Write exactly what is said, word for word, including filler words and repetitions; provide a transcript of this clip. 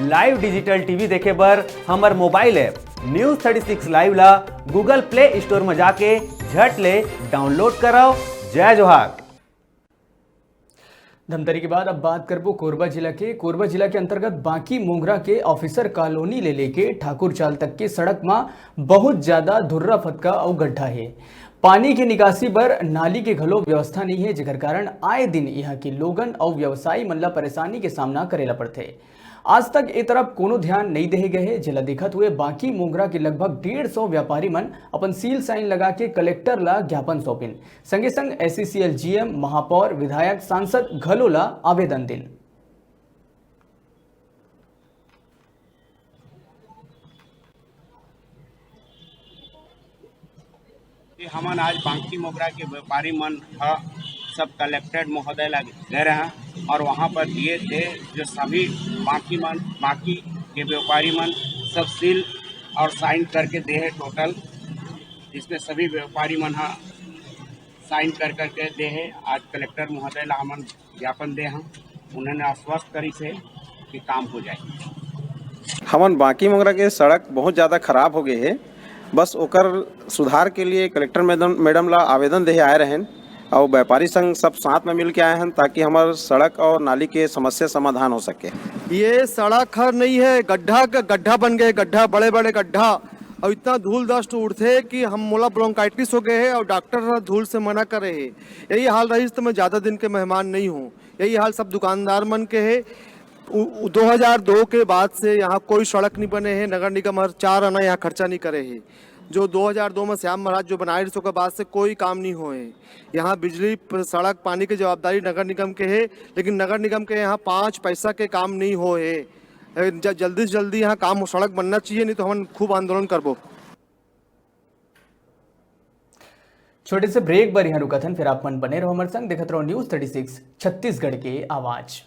Live digital T V देखे बर हमर mobile app News thirty six Live ला Google Play Store म जाके झट ले download करव। जय जोहार। धमतरी के बाद अब बात करबो कोरबा जिला के। कोरबा जिला के अंतर्गत बांकी मोंगरा के ऑफिसर कॉलोनी ले लेके ठाकुर चाल तक के सड़क म बहुत ज्यादा धुर्रा फतका अउ गड्ढा हे। पानी के निकासी बर नाली के घलो व्यवस्था नइ हे, जेकर कारण आए दिन इहां के लोगन अउ व्यवसायी मन ला परेशानी के सामना करे ला पड़थे। आज तक ए तरफ कोनो ध्यान नइ देहे गए हे, जेला देखत हुए बांकी मोंगरा के लगभग डेढ़ सौ व्यापारी मन अपन सील साइन लगा के कलेक्टर ला ज्ञापन सौंपिन। संगे संग SECL GM, महापौर, विधायक, सांसद घलो ला आवेदन दिन। हमन आज बांकी मोगरा के व्यापारी मन ह सब कलेक्टर महोदय ला गए रहे और वहाँ पर दिए थे, जो सभी बांकी मन, बांकी के व्यापारी मन सब सील और साइन करके दे हे टोटल, जिसमें सभी व्यापारी मन ह साइन कर करके दे हे। आज कलेक्टर महोदय ला हमन ज्ञापन दे हन, उन्होंने आश्वस्त करिस हे कि काम हो जाए। हमन बांकी मोंगरा के सड़क बहुत ज़्यादा खराब हो गए हे, बस ओकर सुधार के लिए कलेक्टर मैडम, मैडम ला आवेदन देहे आए रहेन और व्यापारी संघ सब साथ में मिल के आए हैं, ताकि हमार सड़क और नाली के समस्या समाधान हो सके। ये सड़क हर नहीं है, गड्ढा का गड्ढा बन गए, गड्ढा, बड़े बड़े गड्ढा, और इतना धूल डस्ट उड़थे कि हम, मोला ब्रोंकाइटिस हो गए है और डॉक्टर ह धूल से मना करे है। यही हाल रहिस तो मैं ज़्यादा दिन के मेहमान नहीं हूँ। यही हाल सब दुकानदार मन के है। उ, उ, दो हज़ार दो के बाद से यहाँ कोई सड़क नहीं बने है। नगर निगम हर चार आना यहाँ खर्चा नहीं करे है। जो दो हज़ार दो में श्याम महाराज जो बनाए रहिस, ओकर बाद से कोई काम नहीं होए। यहाँ बिजली, प-, सड़क, पानी के जवाबदारी नगर निगम के है, लेकिन नगर निगम के यहाँ पाँच पैसा के काम नहीं होए। ज-, जल्दी से जल्दी यहाँ काम, सड़क बनना चाहिए, नहीं तो हमन खूब आंदोलन करबो। छोटे से ब्रेक बर यहाँ रुकत हन, फिर आप मन बने रहो हमारे संग, देखत रहो न्यूज़ थर्टी सिक्स छत्तीसगढ़ के आवाज़।